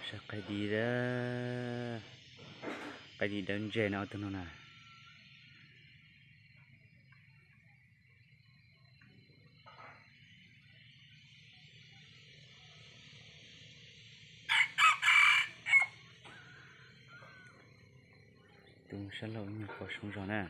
Saib qaib dib, qaib dib dawb ntse no tus no na. Tus sab laug nyuag qos soob zog na.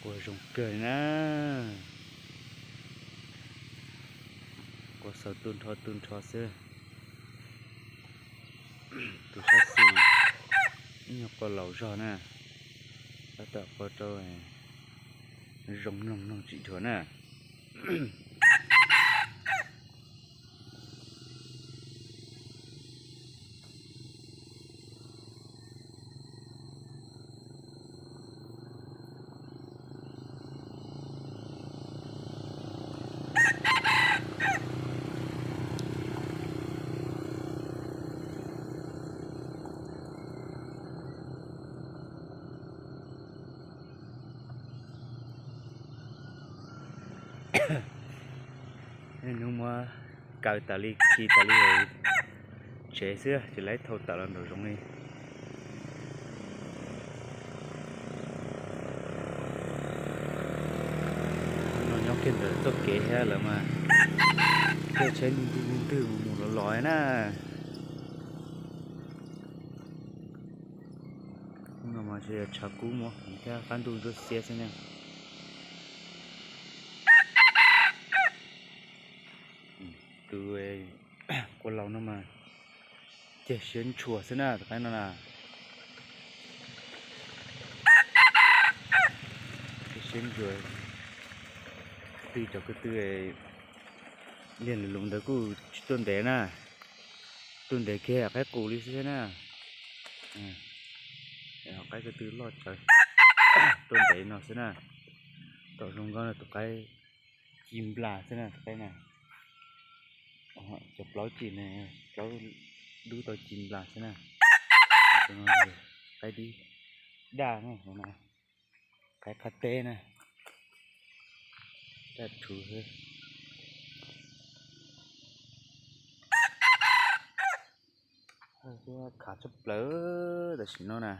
Quas zoo kawg na. Quas xaus tu nrho tu nrho xwb. Tus sab xis ib nyuag quas laus zog na, tab tom quas rau zoo mloog mloog tsis dhuav na. Hnub muab kaw tas li khi tas li tsev xwb ces lawv thauj tawm los nraum zoov li. No nyob kiag ntawm txoj kev thiab lawm mas, caij tsheb ntwg ntwg mus mus los los na. Hnub no mas tsuas yog tshav kub mus thiab qab ntuj ntsuab xiab xwb na. Tus quas laus no mas ceg siab ntshua xwb na tus qaib no na. Ceg siab ntshua, twb cov ko tw liag lus lus ntawd kuj tsis tuaj ntev na, tuaj ntev kiag qaib qus li xwb na. Qaib ko tw loj tsawv, tuaj ntev no xwb na. Tom zoo nkauj no tus qaib ci nplas xwb na tus qaib na. Cov plaub ci, plaub dub tau ci nplas xwb na. Qaib dib daj na, qaib qab teb na, daj rhuv xwb. Khav tshaj plaws tam sim no na.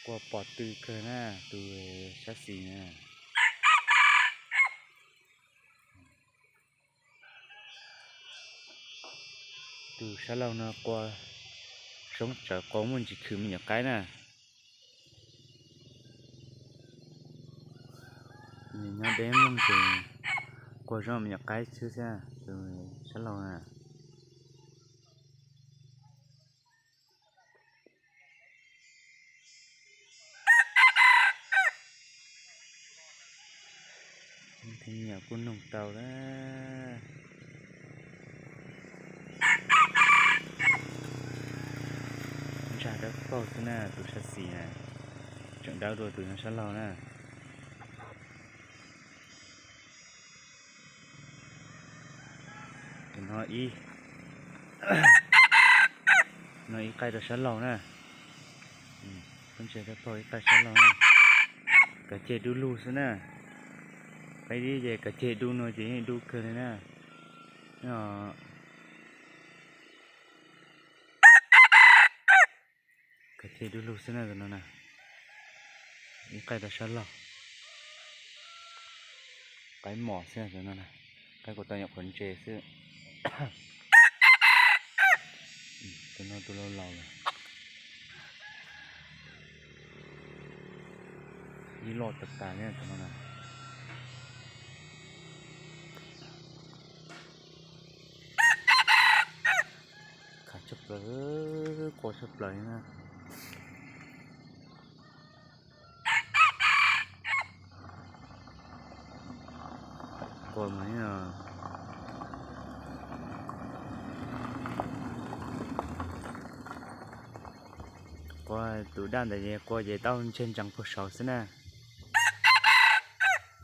Quas pom tw kawg na, tus sab xis na. Tus sab laug no quas soob tsawv, quas muaj ntsis khwv me nyuam qaib na. Nyob deb mloog ces quas zoo me nyuam qaib xwb thiab tus sab laug na. Tej me nyuam kuj noog tau lawm. Ntsaj dawb paug xwb na, tus sab xis na, tseem dawb dua tus sab laug na. Tus no ib, no ib qaij rau sab laug na. Ntse dawb paug ib qaij sab laug na. Kav ceg dub lug xwb na. Qaib dib ces kav ceg dub no ces yeej dub kawg li na. Kav ceg dub lug xwb na tus no na. Ib qaij rau sab laug. Qaib mos xwb tus no na. Qaib kuv tau nyuam qhuav ntse xwb. Tus no tus laus laus lawm. Ib loj tas tas li tus no na. Khav tshaj plaws, quaj tshaj plaws li na. Qua mas, qua tus daj ntawd ces qua ces tau ntseg ntsees puag saud xwb na.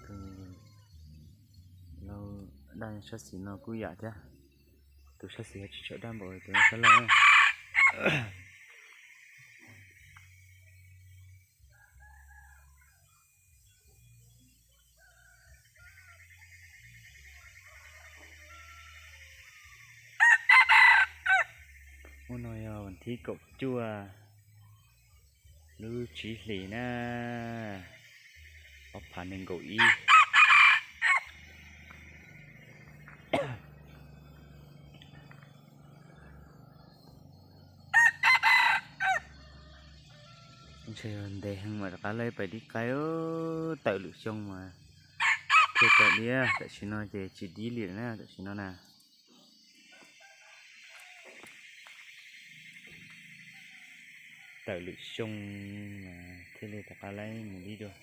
Tus lau daj sab xis no kuj yam thiab, tus sab xis tsis tshua daj npaum tus sab laug na. Hnub no yog vas thib kaum cuaj lub tsib hlis na, ob phav nees nkaum ib. Ntshe yog ntev heev mam rov qab laib pais dib qaib, tawm lwm xyoo mas thiaj tawm dib. Tam sim no ces tsis dib li na, tam sim no na. Tawm lwm xyoo mas thiaj li rov qab laib mus dib dua.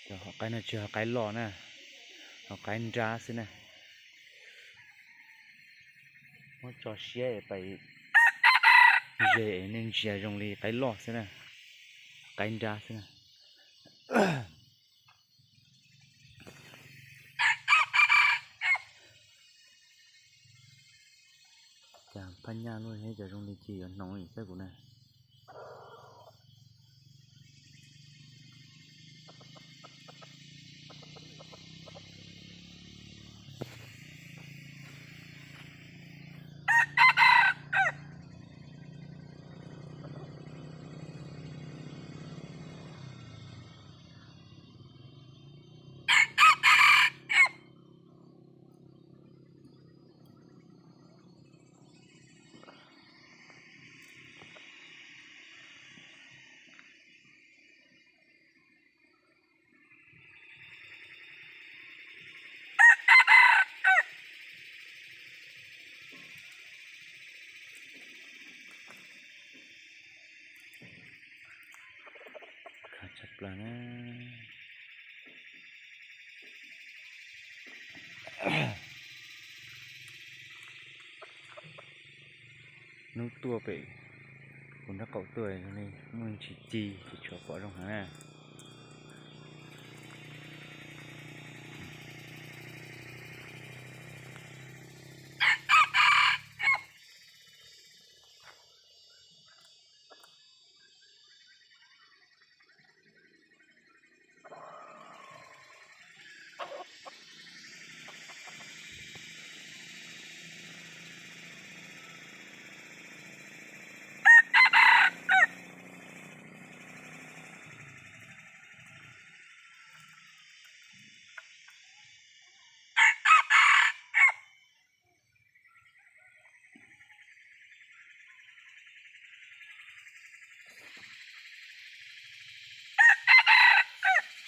Cov hauv qaib no tsis yog qaib loj na, hauv qaib nrab xwb na. Muab tso siab es pais ze es nej ntsia zoo li qaib loj xwb na, qaib nrab xwb na. Cas phaj nyaj luaj thiab, cov zoo li cia yuav hnoos li xwb kuv na. Khav tshaj plaws na. Hnub tuaj pem kuv nraub qaum tuaj li muaj ntsis ci, tsis tshua pom zoo heev na.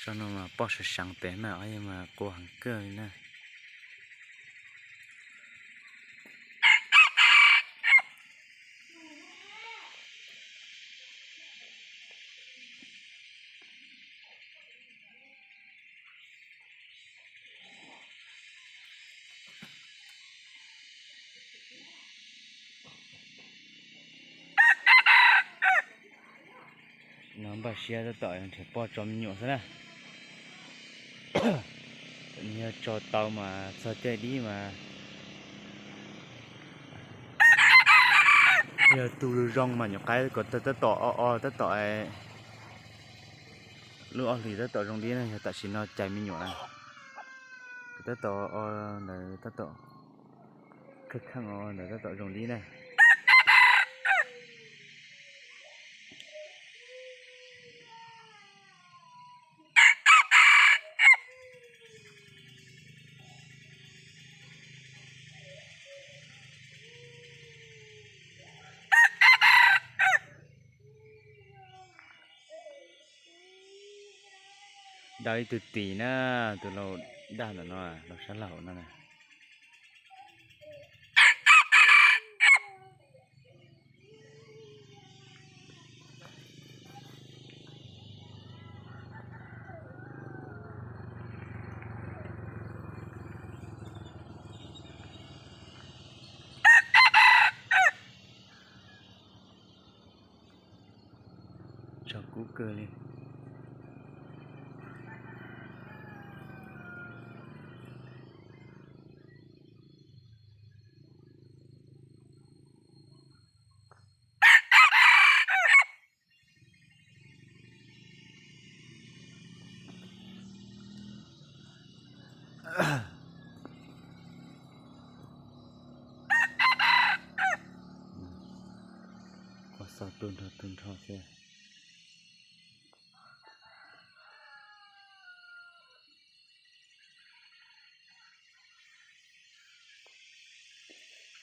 Tsob no mas poj sawv seev pem mas, ob yog mas qua heev kawg li na. No npaj siab tab tom nrhiav poj tso me nyuam xwb na. Yog tso tau mas txog caij dib mas, yog tus zoo mas nyuam qaib kom tab tom o o tab tom, lub ob hlis tab tom zoo dib na, yog tam sim no cais me nyuam na. Tab tom o ntawd tab tom, kheej kheej o ntawd tab tom zoo dib na. Daj ib tug tis na, tus lau daj ntawm no, lau sab laug no na. Tshav kub kawg li. Kuv xauj tug nrho tug nrho xwb.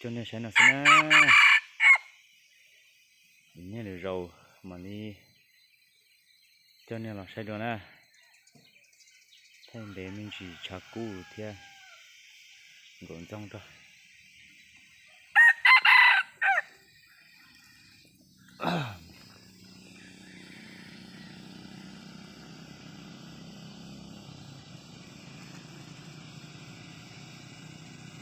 Coj nej saib no xwb na. Nyob lwm zaus mam li coj nej los saib dua na. Thaij ntev me ntsis tshav kub thiab nkaum ntxoog rau.